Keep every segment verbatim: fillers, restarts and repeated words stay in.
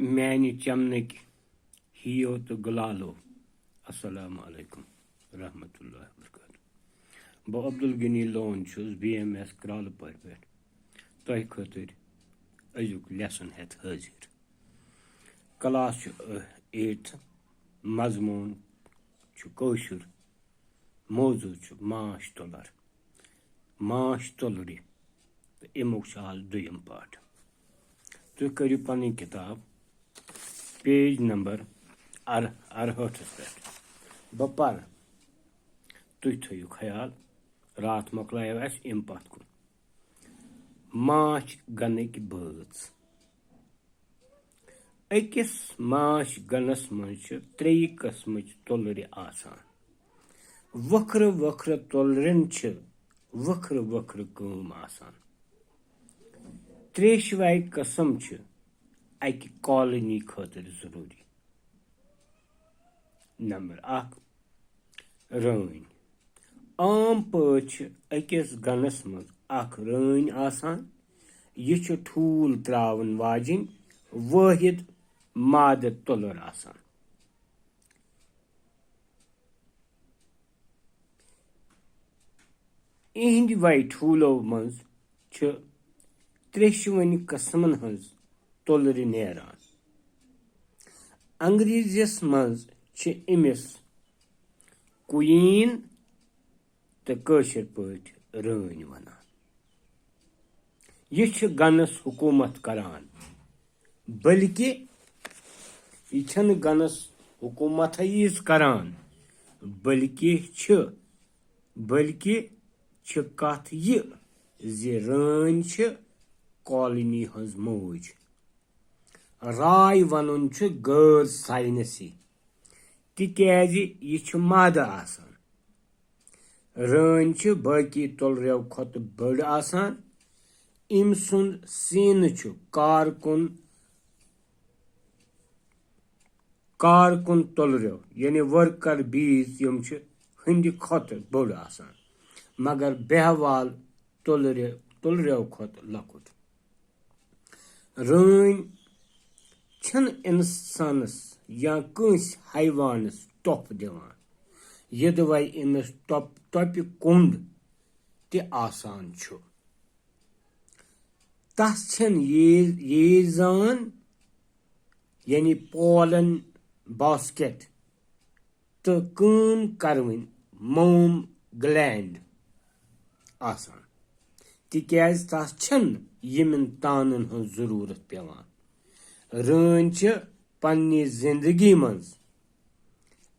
میانہِ چمنٕکۍ ہیو تہٕ گلالو، السلام علیکم ورحمۃ اللہ وبرکاتہ۔ بہٕ عبدالغنی لون چھُس بی ایم ایس کرالہٕ پورِ پٮ۪ٹھ تۄہہِ خٲطرٕ أزیُک lesson ہٮ۪تھ حٲضِر۔ Class چھُ ایٹتھ، مضموٗن چھُ کٲشُر، موضوع چھُ ماچھ تُلر، ماچھ تُلرِ، تہٕ اَمیُک چھُ آز دوٚیُم part۔ تُہۍ کٔرِو پنٕنۍ کِتاب page number اَر-، اَرہٲٹھس پٮ۪ٹھ۔ بہٕ پَرٕ، تُہۍ تھٲیِو خیال، راتھ مۄکلایو اَسہِ اَمہِ پَتھ کُن۔ ماچھ گنٕکۍ بٲژ۔ أکِس ماچھ گنَس منٛز چھِ ترٛیٚیہِ قٕسمٕچ تُلرِ آسان۔ وٕکھرٕ وٕکھرٕ تُلرٮ۪ن چھِ وٕکھرٕ وٕکھرٕ کٲم آسان۔ تریشوے قٕسم چھِ اَکہِ colony خٲطرٕ ضروٗری۔ نمبر اکھ، رٲنۍ۔ عام پٲٹھۍ چھِ أکِس گنَس منٛز اکھ رٲنۍ آسان۔ یہِ چھِ ٹھوٗل ترٛاوَن واجیٚنۍ وٲحد مادٕ تُلر آسان۔ اِہِنٛدِ وَے ٹھوٗلو منٛز چھِ ترٛیشوٕنۍ قٕسمَن ہٕنٛز تُلرِ نیران۔ انگریزیَس منٛز چھِ أمِس queen تہٕ کٲشِر پٲٹھۍ رٲنۍ وَنان۔ یہِ چھِ گنَس حکوٗمت کران، بلکہِ یہِ چھَنہٕ گنَس حکوٗمتھٕے یٲژ کران، بلکہِ چھِ، بلکہِ چھِ کتھ یہِ زِ رٲنۍ چھِ colony ہٕنٛز موج۔ راے ونُن چھُ غٲر ساینسی، تِکیازِ یہِ چھُ مادٕ آسان۔ رٲنۍ چھِ باقی تُلرٮ۪و کھۄتہٕ بٔڑ آسان۔ أمۍ سُنٛد سیٖنہٕ چھُ کارکُن، کارکُن تُلرٮ۪و، یعنی worker bees، یِم چھِ ہٕنٛدِ کھۄتہٕ بٔڑ آسان، مگر بیہہ وال تُلرِ-، تُلرٮ۪و کھۄتہٕ لۄکُٹ۔ رٲنۍ چھَنہٕ اِنسانَس یا کٲنٛسہِ حیوانَس ٹۄپھ دِوان، یوٚدوَے أمِس ٹۄپھ، ٹۄپہِ کوٚنٛڈ تہِ آسان چھُ۔ تَس چھَنہٕ یے-، ییٖژ زان، یعنی pollen basket، تہٕ کٲم کروٕنۍ موم gland آسان، تِکیازِ تس چھنہٕ یِمن تانن ہٕنٛز ضروٗرت پٮ۪وان۔ رٲنۍ چھِ پننہِ زندگی منٛز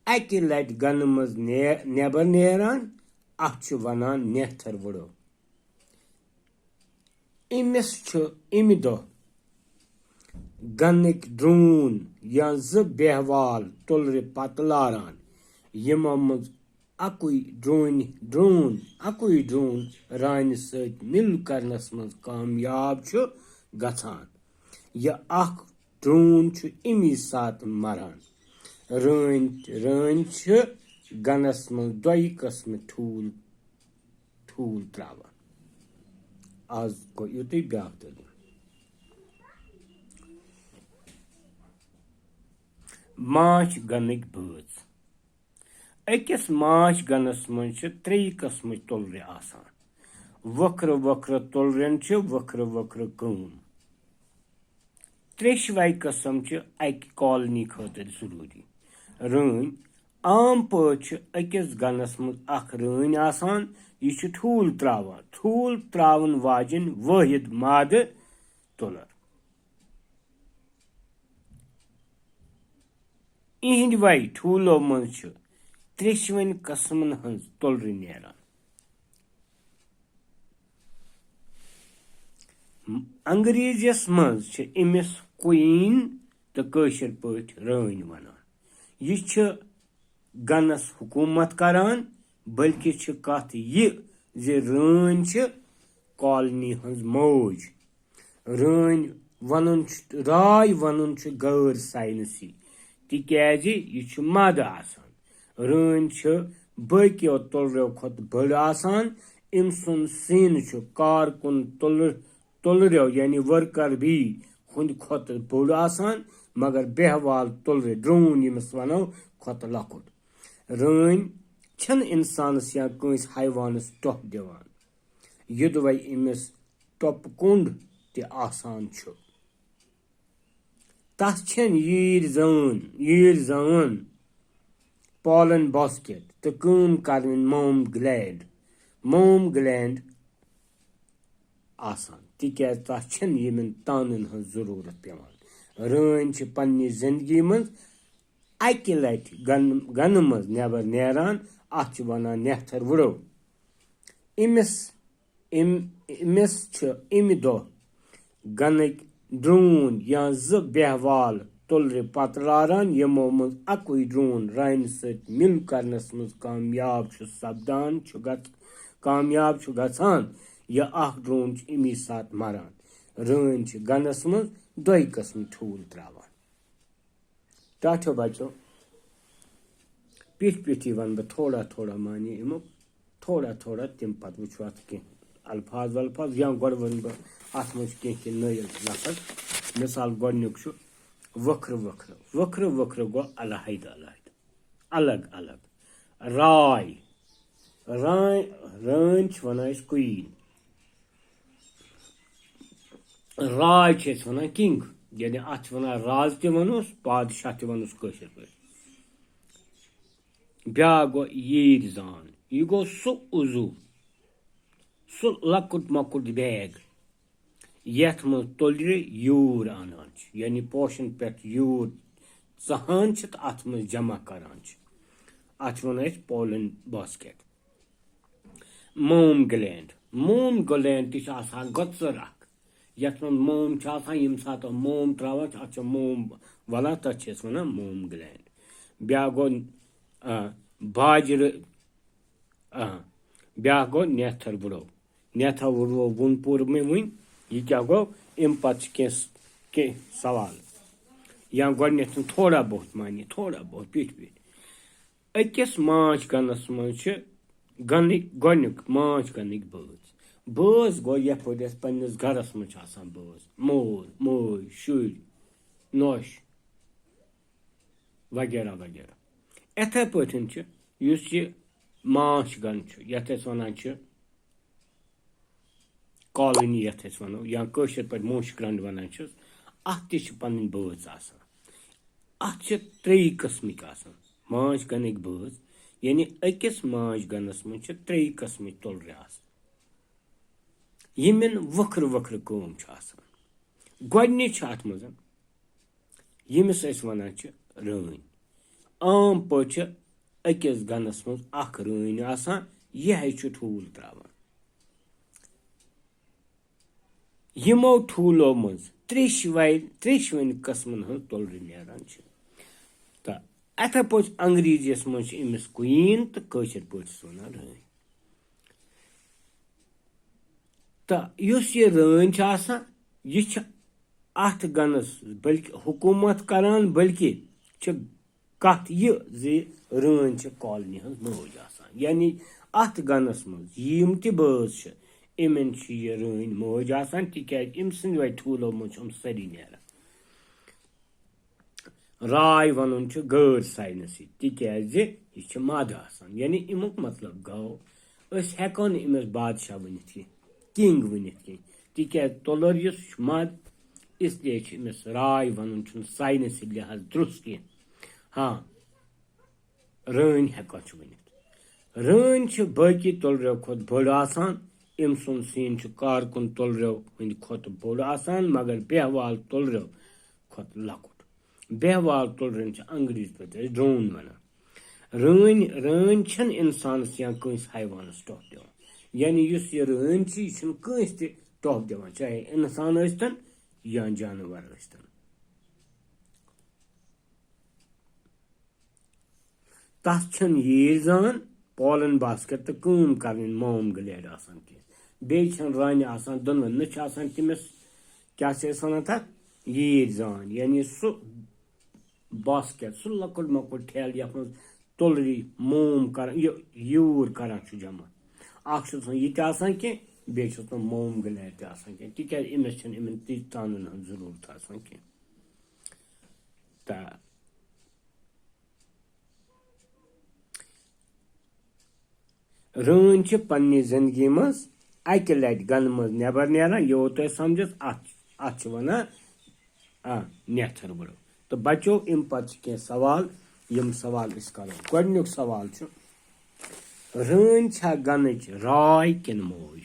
اکہِ لٹہِ گنہٕ منٛز نے-، نٮ۪بر نیران، اتھ چھِ ونان نیتھر وُڑو۔ أمِس چھُ اَمہِ دۄہ گنٕکۍ ڈرون یا زٕ بیہہ وال تُلرِ پتہٕ لاران، یِمو منٛز اکُے ڈرون، ڈرون، اکُے ڈرون رانہِ سۭتۍ مِل کرنس منٛز کامیاب چھُ گژھان۔ یہِ اکھ ڈرون چھُ اَمی ساتہٕ مران۔ رٲنۍ، رٲنۍ چھِ گنَس منٛز دۄیہِ قٕسمہٕ ٹھوٗل، ٹھوٗل ترٛاوان۔ آز گوٚو یُتُے، بیٛاکھ دٔلیٖل۔ ماچھ گنٕکۍ بٲژ۔ أکِس ماچھ گنَس منٛز چھِ ترٛیٚیہِ قٕسمٕچ تُلرِ آسان۔ وٕکھرٕ وٕکھرٕ تُلرٮ۪ن چھِ وٕکھرٕ وٕکھرٕ کٲم۔ تریشوے قٕسم چھِ اکہِ colony خٲطرٕ ضروٗری۔ رٲنۍ، عام پٲٹھۍ چھِ أکِس گنَس منٛز اکھ رٲنۍ آسان۔ یہِ چھِ ٹھوٗل ترٛاوان۔ ٹھوٗل ترٛاوَن واجیٚنۍ وٲحد مادٕ تُلر۔ اِہِنٛدِ وَے ٹھوٗلو منٛز چھِ تریشوٕنۍ قٕسمَن ہٕنٛز تُلرِ نیران۔ انگریزیس منٛز چھِ أمِس queen تہٕ کٲشِر پٲٹھۍ رٲنۍ وَنان۔ یہِ چھِ گنَس حکوٗمت کران، بلکہِ چھِ کتھ یہِ زِ رٲنۍ چھِ colony ہٕنٛز موج۔ رٲنۍ وَنُن چھُ، راے وَنُن چھُ غٲر ساینسی، تِکیازِ یہِ چھُ مادٕ آسان۔ رٲنۍ چھِ باقیو تُلرٮ۪و کھۄتہٕ بٔڑ آسان۔ أمۍ سُنٛد سیٖنہٕ چھُ کارکُن تُلر-، تُلرٮ۪و، یعنی worker bee، ہٕنٛدِ کھۄتہٕ بوٚڑ آسان۔ مگر بیہہ وال تُلرِ، ڈرون ییٚمِس وَنو، کھۄتہٕ لۄکُٹ۔ رٲنۍ چھَنہٕ اِنسانَس یا کٲنٛسہِ حیوانَس ٹۄپھ دِوان، یوٚدوَے أمِس ٹۄپہٕ کوٚنٛڈ تہِ آسان چھُ۔ تَس چھَنہٕ ییٖرۍ زٲن، ییٖرۍ زٲن، پالن باسکٹ تہٕ کٲم کرٕنۍ موم گلینڈ، موم گلینڈ آسان، تِکیازِ تَس چھَنہٕ یِمن تانن ہٕنٛز ضروٗرت پٮ۪وان۔ رٲنۍ چھِ پننہِ زندگی منٛز اَکہِ لٹہِ گن-، گنہٕ منٛز نٮ۪بر نیران، اَتھ چھِ وَنان نیتھر وُڑو۔ أمِس، أمۍ، أمِس چھِ اَمہِ دۄہ گنٕکۍ ڈرون یا زٕ بیہہ وال تُلرِ پتہٕ لاران، یِمو منٛز اَکُے ڈرون رانہِ سۭتۍ مِل کرنس منٛز کامیاب چھُ سپدان، چھُ گژھ-، کامیاب چھُ گژھان، یا اکھ ڈرون چھُ اَمی ساتہٕ مران۔ رٲنۍ چھِ گنس منٛز دۄیہِ قٕسمٕکۍ ٹھوٗل تراوان۔ ٹاٹھیو بچو، پیٹھ پیٹھی ونہٕ بہٕ تھوڑا تھوڑا معنی اَمیُک، تھوڑا تھوڑا، تَمہِ پتہٕ وٕچھو اَتھ کینٛہہ الفاظ ولفاظ، یا گۄڈٕ ونہٕ بہٕ اَتھ منٛز کینٛہہ کینٛہہ نٲیِل لفظ۔ مثال گۄڈٕنیُک چھُ وٕکھرٕ وٕکھرٕ۔ وٕکھرٕ وٕکھرٕ گوٚو علیحدٕ علیحدٕ، الگ الگ۔ راے، رٲنۍ، رٲنۍ چھِ وَنان أسۍ queen۔ راے چھِ أسۍ وَنان king، یعنی اَتھ چھِ وَنان راز تہِ وَنوس، بادشاہ تہِ وَنوس کٲشِر پٲٹھۍ۔ بیٛاکھ گوٚو ییٖرۍ زان، یہِ گوٚو سُہ عضو، سُہ لۄکُٹ مۄکُٹ bag، یَتھ منٛز تُلرِ یوٗر اَنان چھِ، یعنی پوشَن پٮ۪ٹھ یوٗر ژَہان چھِ تہٕ اَتھ منٛز جمع کران چھِ۔ اَتھ چھِ وَنان أسۍ pollen basket۔ موم گلینڈ۔ موم گلینڈ تہِ چھِ آسان گۄژٕر اکھ، یَتھ منٛز موم چھُ آسان، ییٚمہِ ساتہٕ موم تراوان چھِ، اَتھ چھِ موم وَلان، تَتھ چھِ أسۍ وَنان موم گلینڈ۔ بیٛاکھ گوٚو، آ، باجرٕ، آ، بیٛاکھ گوٚو نیتھر وُڑو۔ نیتھر وُڑو ووٚن پوٗرٕ مےٚ وٕنۍ، یہِ کیٛاہ گوٚو؟ اَمہِ پَتہٕ چھِ کینٛہہ، کینٛہہ سوال۔ یا گۄڈٕنٮ۪تھ تھوڑا بہت معنی، تھوڑا بہت پیٖٹھۍ پیٖٹھۍ۔ أکِس ماچھ گنَس منٛز چھِ گنٕکۍ، گۄڈٕنیُک ماچھ گنٕکۍ بٲژ۔ بٲژ گوٚو یَتھ پٲٹھۍ اَسہِ پنٛنِس گَرَس منٛز چھِ آسان بٲژ، مول، موج، شُرۍ، نۄش وغیرہ وغیرہ۔ یِتھَے پٲٹھۍ چھِ یُس یہِ ماچھ گن چھُ، یَتھ أسۍ وَنان چھِ colony، یَتھ أسۍ وَنو، یا کٲشِر پٲٹھۍ موشہِ گرٛنٛڈ وَنان چھِس، اَتھ تہِ چھِ پَنٕنۍ بٲژ آسان۔ اَتھ چھِ ترٛیٚیہِ قٕسمٕکۍ آسان ماچھ گَنٕکۍ بٲژ، یعنی أکِس ماچھ گَنَس منٛز چھِ ترٛیٚیہِ قٕسمٕکۍ تُلرِ آسان، یِمَن وٕکھرٕ وٕکھرٕ کٲم چھِ آسان۔ گۄڈٕنِچ چھِ اَتھ منٛز، ییٚمِس أسۍ وَنان چھِ رٲنۍ۔ عام پٲٹھۍ چھِ أکِس گَنَس منٛز اَکھ رٲنۍ آسان، یِہوٚے چھُ ٹھوٗل ترٛاوان۔ یِمو ٹھوٗلو منٛز ترٛیٚشوَے، ترٛیٚشوٕنۍ قٕسمَن ہٕنٛز تُلرِ نیران چھِ۔ تہٕ اِتھَے پٲٹھۍ انگریٖزیَس منٛز چھِ أمِس queen تہٕ کٲشِر پٲٹھۍ چھِس وَنان رٲنۍ۔ تہٕ یُس یہِ رٲنۍ چھِ آسان، یہِ چھِ اَتھ گَنَس بلکہِ حکوٗمت کَران، بلکہِ چھِ کَتھ یہِ زِ رٲنۍ چھِ colony ہٕنٛز مٲج آسان۔ یعنی اَتھ گَنَس منٛز یِم تہِ بٲژ چھِ، یِمَن چھِ یہِ رٲنۍ مٲج آسان، تِکیٛازِ أمۍ سٕنٛدِ وَتہِ ٹھوٗلو منٛز چھِ یِم سٲری نیران۔ راے وَنُن چھُ غٲر ساینسی، تِکیٛازِ یہِ چھِ مَد آسان۔ یعنی اَمیُک مطلب گوٚو، أسۍ ہٮ۪کو نہٕ أمِس بادشاہ ؤنِتھ کینٛہہ، king ؤنِتھ کینٛہہ، تِکیٛازِ تُلر یُس چھُ مَد، اس لیے چھُ أمِس راے وَنُن چھُنہٕ ساینسی لحاظ درُست کینٛہہ۔ ہاں، رٲنۍ ہٮ۪کان چھِ ؤنِتھ۔ رٲنۍ چھِ باقی تُلرٮ۪و کھۄتہٕ بٔڑ آسان۔ أمۍ سُنٛد سیٖن چھُ کارکُن تُلرٮ۪و ہٕنٛدِ کھۄتہٕ بوٚڑ آسان، مگر بیہوال تُلرٮ۪و کھۄتہٕ لۄکُٹ۔ بیہوال تُلرٮ۪ن چھِ انگریزی پٲٹھۍ أسۍ drone وَنان۔ رٲنۍ، رٲنۍ چھَنہٕ اِنسانَس یا کٲنٛسہِ حیوانَس ٹۄپھ دِوان۔ یعنی یُس یہِ رٲنۍ چھِ، یہِ چھِنہٕ کٲنٛسہِ تہِ ٹۄپھ دِوان، چاہے اِنسان ٲسۍتَن یا جانوَر ٲسۍتَن۔ تَس چھَنہٕ ییٖرۍ زان، pollen basket تہٕ کٲم کَرٕنۍ موم گلیڈ آسان کینٛہہ۔ بیٚیہِ چھَنہٕ رانہِ آسان دۄنوَے، نہ چھِ آسان تٔمِس، کیٛاہ چھِ أسۍ وَنان تَتھ، ییٖرۍ زان، یعنی سُہ basket، سُہ لۄکُٹ مۄکُٹ ٹھیلہٕ یَتھ منٛز تُلری موم کَران، یہِ یوٗر کَران چھُ جمع۔ اَکھ چھُس نہٕ یہِ تہِ آسان کینٛہہ، بیٚیہِ چھُس نہٕ موم گلیڈ تہِ آسان کینٛہہ، تِکیٛازِ أمِس چھَنہٕ یِمَن تِژھ تانَن ہٕنٛز ضروٗرت آسان کینٛہہ۔ رٲنۍ چھِ پننہِ زندگی منٛز اکہِ لٹہِ گنہٕ منٛز نٮ۪بر نیران، یہِ ووت تۄہہِ سمجھس، اتھ اتھ چھِ ونان، آ، نیتھر وُڑو۔ تہٕ بچو، امہِ پتہٕ چھِ کینٛہہ سوال، یِم سوال أسۍ کرو۔ گۄڈنیُک سوال چھُ، رٲنۍ چھا گنٕچ راے کِنہٕ موج؟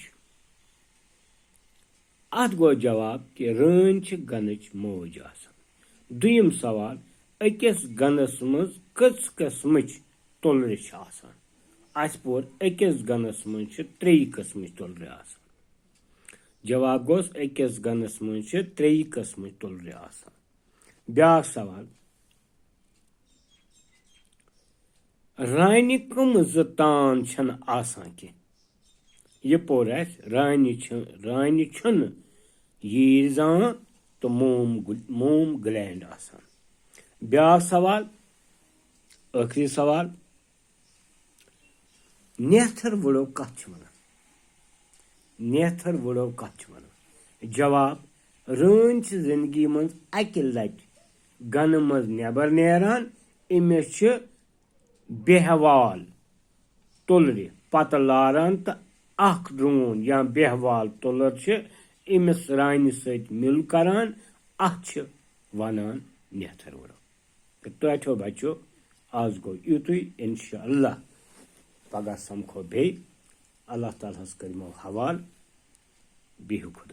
اتھ گوٚو جواب کہِ رٲنۍ چھِ گنٕچ موج آسان۔ دوٚیِم سوال، أکِس گنَس منٛز کٔژ قٕسمٕچ تُلرِ چھِ آسان؟ اَسہِ پوٚر، أکِس گنَس منٛز چھِ ترٛیٚیہِ قٕسمٕچ تُلرِ آسان۔ جواب گوٚس، أکِس گنَس منٛز چھِ ترٛیٚیہِ قٕسمٕچ تُلرِ آسان۔ بیٛاکھ سوال، رانہِ کٕم زٕ تان چھَنہٕ آسان کینٛہہ؟ یہِ پوٚر اَسہِ، رانہِ چھِ، رانہِ چھُنہٕ ییٖرۍ زان تہٕ موم گُل-، موم گلینڈ آسان۔ بیٛاکھ سوال، ٲخری سوال، نیتھر وُڑو کتھ چھِ ونان؟ نیتھر وُڑو کتھ چھِ ونان؟ جواب، رٲنۍ چھِ زندگی منٛز اکہِ لٹہِ گنہٕ منٛز نٮ۪بر نیران، أمِس چھِ بیہوال تُلرِ پتہٕ لاران تہٕ اکھ ڈرون یا بیہوال تُلر چھِ أمِس رانہِ سۭتۍ مِل کران، اتھ چھِ ونان نیتھر وُڑو۔ تہٕ ٹاٹھیو بچو، آز گوٚو یُتُے، انشاءاللہ پگاہ سمکھو بیٚیہِ۔ اللہ تعالیٰ ہس کٔرمو حوال، بِہِو خۄدایَس۔